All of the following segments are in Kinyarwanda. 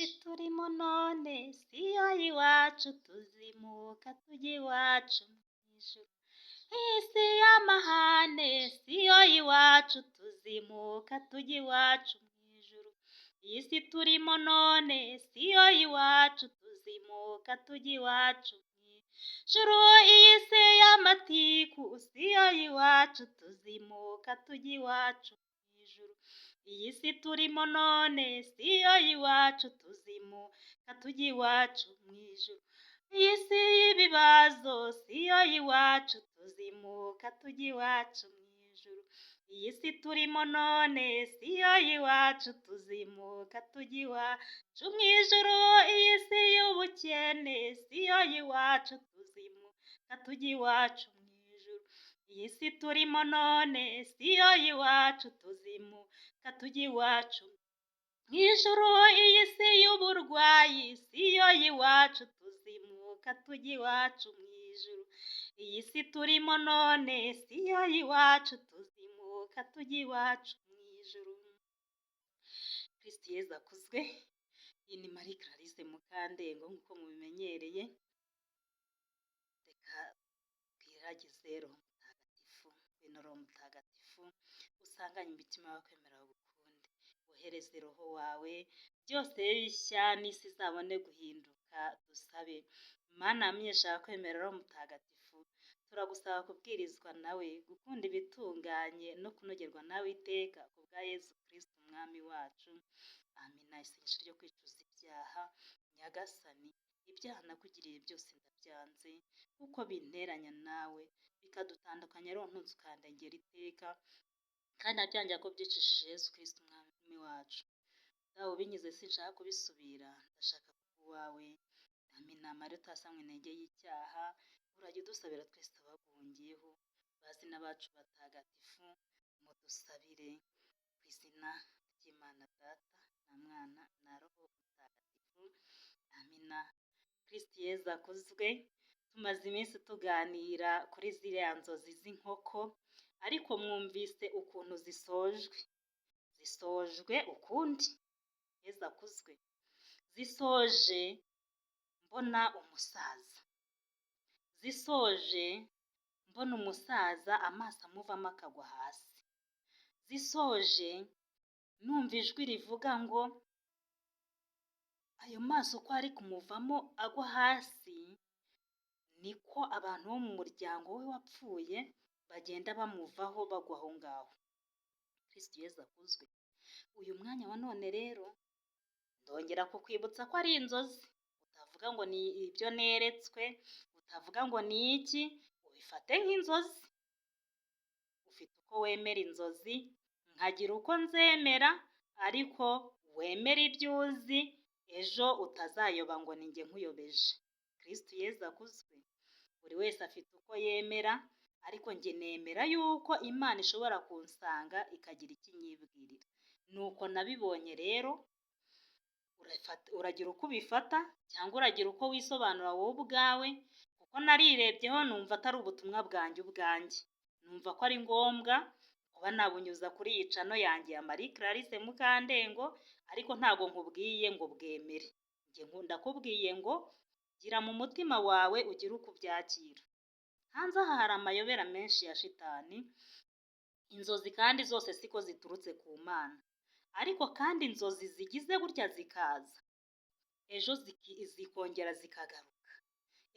Si turimo none si yo iwacu, tuzimuka tujya iwacu mu ijuru. Iyi si y'amahane si yo iwacu, tuzimuka tujya iwacu mu ijuru. Iyi si turimo none si yo iwacu, tuzimuka tujya iwacu mu ijuru. Iyi si y'amatiku si yo iwacu, tuzimuka tujya iwacu mu ijuru. Iyi si turimo none si yo iwacu, tuzimuka tujya iwacu mu ijuru. Iyi si y'ibibazo si yo iwacu, tuzimuka tujya iwacu mu ijuru. Iyi si turimo none si yo iwacu, tuzimuka tujya iwacu mu ijuru. Iyi si y'ubukene si yo iwacu, tuzimuka tujya iwacu mu ijuru. Iyi si turimo none si yo iwacu, tuzimuka tujya iwacu mu ijuru. Iyi si y'uburwayi si yo iwacu, tuzimuka tujya iwacu mu ijuru. Iyi si turimo none si yo iwacu, tuzimuka tujya iwacu mu ijuru. Kristo Yezu akuzwe. Iyi ni Marie Clarisse Mukandengo nk'uko mubimenyereye. Reka twiragize Roho Mutagatifu. Ngwino Roho Mutagatifu, usanganye imitima y'abakwemera bagukunde. Wohereze Roho wawe, byose bibe bishya n'isi izabone guhinduka. Dusabe. Mana wamenyesha abakwemera Roho Mutagatifu, turagusaba kubwirizwa nawe, gukunda ibitunganye no kunogerwa nawe iteka, ku bwa Yezu Kristo Umwami wacu. Amina. Isengesho ryo kwicuza ibyaha. Nyagasani, ibyaha nakugiriye byose ndabyanze, kuko binteranya nawe, bikadutandukanya. Roho ntunze ukandengera iteka, kandi nabyangira ko byicishije Yezu Kristo Umwami wacu. Dawe ubinkize, sinshaka kubisubira, ndashaka kuba uwawe. Amina. Mariya utasamwe intege y'icyaha, urajya udusabira twese abaguhungiyeho. Bazina bacu batagatifu, mudusabire. Ku izina ry'Imana Data na Mwana na Roho Mutagatifu. Amina. Kristo Yezu akuzwe. Tumaze iminsi tuganira kuri ziriya nzozi z'inkoko, ariko mwumvise ukuntu zisojwe. Zisojwe ukundi. Yezu akuzwe. Zisoje mbona umusaza. Zisoje mbona umusaza amaso amuvamo akagwa hasi. Zisoje numva ijwi rivuga ngo ayo maso uko ari kumuvamo agwa hasi, niko abantu bo mu muryango we wapfuye bagenda bamuvaho bagwa aho ngaho. Kristo Yezu akuzwe. Uyu mwanya wa none rero ndongera kukwibutsa ko ari inzozi, utavuga ngo ni ibyo neretswe, utavuga ngo ni iki, ubifate nk'inzozi. Ufite uko wemera inzozi, nkagira uko nzemera, ariko wemere ibyo uzi, ejo utazayoba ngo ni njye nkuyobeje. Kristo Yezu akuzwe. Buri wese afite uko yemera, ariko njye nemera yuko Imana ishobora kunsanga ikagira icyo inyibwirira. Nuko nabibonye rero, uragira uko ubifata cyangwa uragira uko wisobanura wowe ubwawe, kuko narirebyeho numva atari ubutumwa bwanjye ubwanjye. Numva ko ari ngombwa kuba nabunyuza kuri iyi channel yanjye ya Marie Clarisse Mukandengo, ariko ntabwo nkubwiye ngo bwemere. Njye ndakubwiye ngo gira mu mutima wawe ugire uko ubyakira. Hanze aha hari amayobera menshi ya shitani, inzozi kandi zose siko ziturutse ku Mana. Ariko kandi inzozi zigize gutya zikaza, ejo zikongera zikagaruka,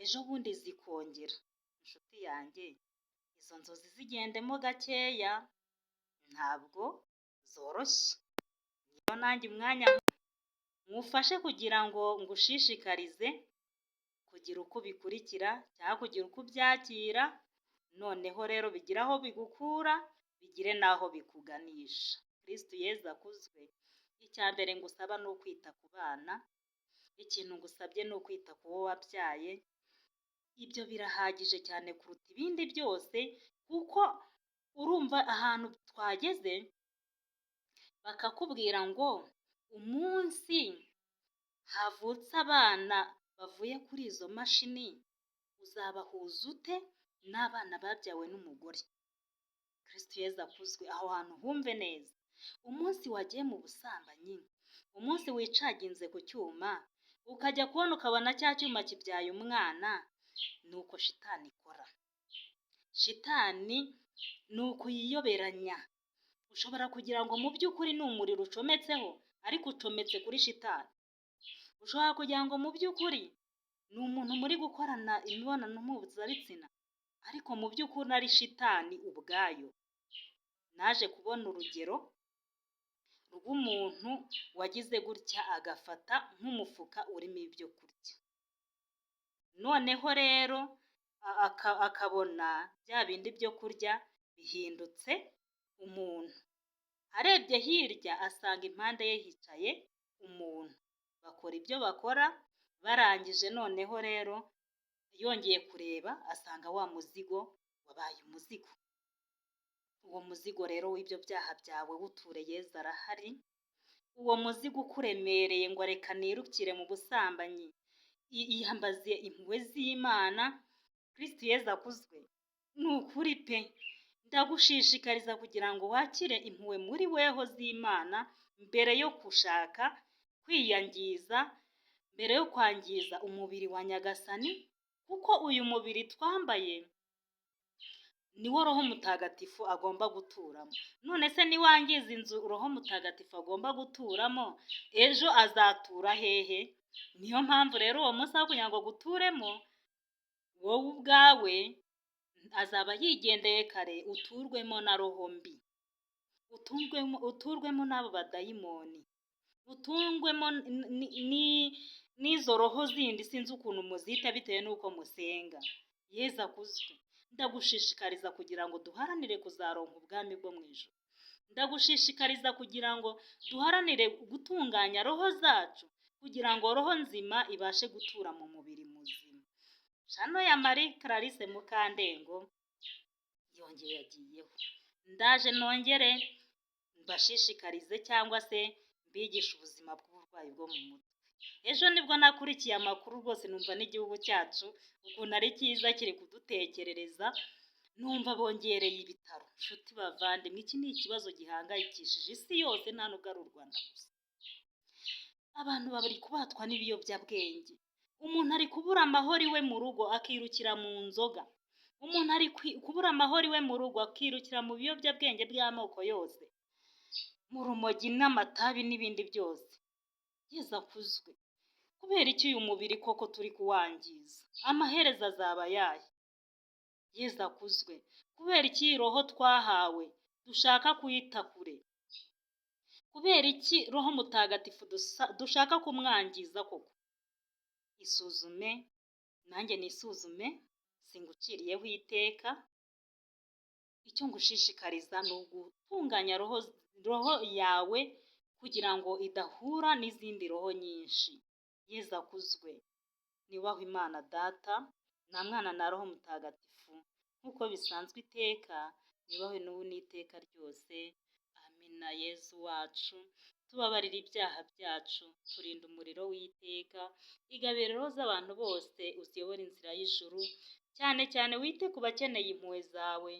ejo bundi zikongera. Inshuti yanjye, izo nzozi zigendemo gakeya, ntabwo zoroshye. Niyo nanjye umwanya nywufashe kugira ngo ngushishikarize kugira uko ubikurikira cyangwa kugira uko ubyakira, noneho rero bigire aho bigukura, bigire n'aho bikuganisha. Kristo Yezu akuzwe. Icya mbere ngusaba ni ukwita ku bana, ikintu ngusabye ni ukwita ku wo wabyaye, ibyo birahagije cyane kuruta ibindi byose, kuko urumva ahantu twageze bakakubwira ngo umunsi havutse abana bavuye kuri izo mashini, uzabahuza ute n'abana babyawe n'umugore? Kristo Yezu akuzwe. Aho hantu humve neza. Umunsi wagiye mu busambanyi, Umunsi wicaginze ku cyuma, ukajya kubona ukabona cya cyuma kibyaye umwana, ni uko shitani ikora. Shitani ni uku yiyoberanya. Ushobora kugira ngo mu by'ukuri ni umuriro ucometseho, ariko ucometse kuri shitani. Ushobora kugira ngo mu by'ukuri ni umuntu muri gukorana imibonano mpuzabitsina, ariko mu by'ukuri ari shitani ubwayo. Naje kubona urugero rw'umuntu wagize gutya agafata nk'umufuka urimo ibyo kurya. Noneho rero akabona bya bindi byo kurya bihindutse umuntu. Arebye hirya asanga impande ye hicaye umuntu. Bakora ibyo bakora, barangije noneho rero yongeye kureba asanga wa muzigo wabaye umuzigo. Uwo muzigo rero w'ibyo byaha byawe wuture Yezu arahari, uwo muzigo ukuremereye ngo reka nirukire mu busambanyi, iyambaze impuhwe z'Imana, Kristu Yezu akuzwe. Ni ukuri pe, ndagushishikariza kugira ngo wakire impuhwe muri weho z'Imana mbere yo gushaka kwiyangiza, mbere yo kwangiza umubiri wa Nyagasani, kuko uyu mubiri twambaye niwo Roho Mutagatifu agomba guturamo. None se niwangiza inzu Roho Mutagatifu agomba guturamo, ejo azatura hehe? Niyo mpamvu rero uwo munsi aho kugira ngo aguturemo, wowe ubwawe azaba yigendeye kare, uturwemo na roho mbi, uturwemo n'abo badayimoni, utungwemo n'izo roho zindi sinzi ukuntu muzita bitewe n'uko musenga. Yezu akuzwe. Ndagushishikariza kugira ngo duharanire kuzaronka ubwami bwo mu ijuru. Ndagushishikariza kugira ngo duharanire gutunganya roho zacu, kugira ngo roho nzima ibashe gutura mu mubiri muzima. Channel ya Marie Clarisse Mukandengo yongeye yagiyeho. Ndaje nongere mbashishikarize cyangwa se mbigishe ubuzima bw'uburwayi bwo mu mutwe. Ejo nibwo nakurikiye amakuru rwose numva n'igihugu cyacu ukuntu ari cyiza kiri kudutekerereza, numva bongereye ibitaro. Nshuti bavandimwe, iki ni ikibazo gihangayikishije isi yose, nta nubwo ari u Rwanda gusa. Abantu bari kubatwa n'ibiyobyabwenge. Umuntu ari kubura amahoro iwe mu rugo akirukira mu nzoga. Umuntu ari kubura amahoro iwe mu rugo akirukira mu biyobyabwenge by'amoko yose, mu rumogi n'amatabi n'ibindi byose. Yezu akuzwe. Kubera iki uyu mubiri koko turi kuwangiza? Amaherezo azaba ayahe? Yezu akuzwe. Kubera iki iyi roho twahawe dushaka kuyita kure? Kubera iki Roho Mutagatifu dushaka kumwangiza koko? Isuzume, nanjye nisuzume, singuciriyeho iteka. Icyo ngushishikariza ni ugutunganya roho yawe kugira ngo idahura n'izindi roho nyinshi. Yezu akuzwe. Niyubahwe Imana Data na Mwana na Roho Mutagatifu, nk'uko bisanzwe iteka, niyubahwe n'ubu n'iteka ryose. Amina. Yezu wacu, tubabarire ibyaha byacu, turinde umuriro w'iteka, igabire roho z'abantu bose, uziyobore inzira y'ijuru, cyane cyane wite ku bakeneye impuhwe zawe,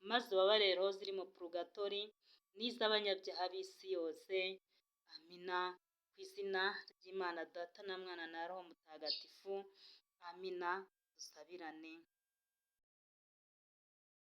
maze ubabarire roho ziri mu purugatori n'iz'abanyabyaha b'isi yose. Amina. Ku izina ry'Imana Data na Mwana na Roho Mutagatifu. Amina. Dusabirane.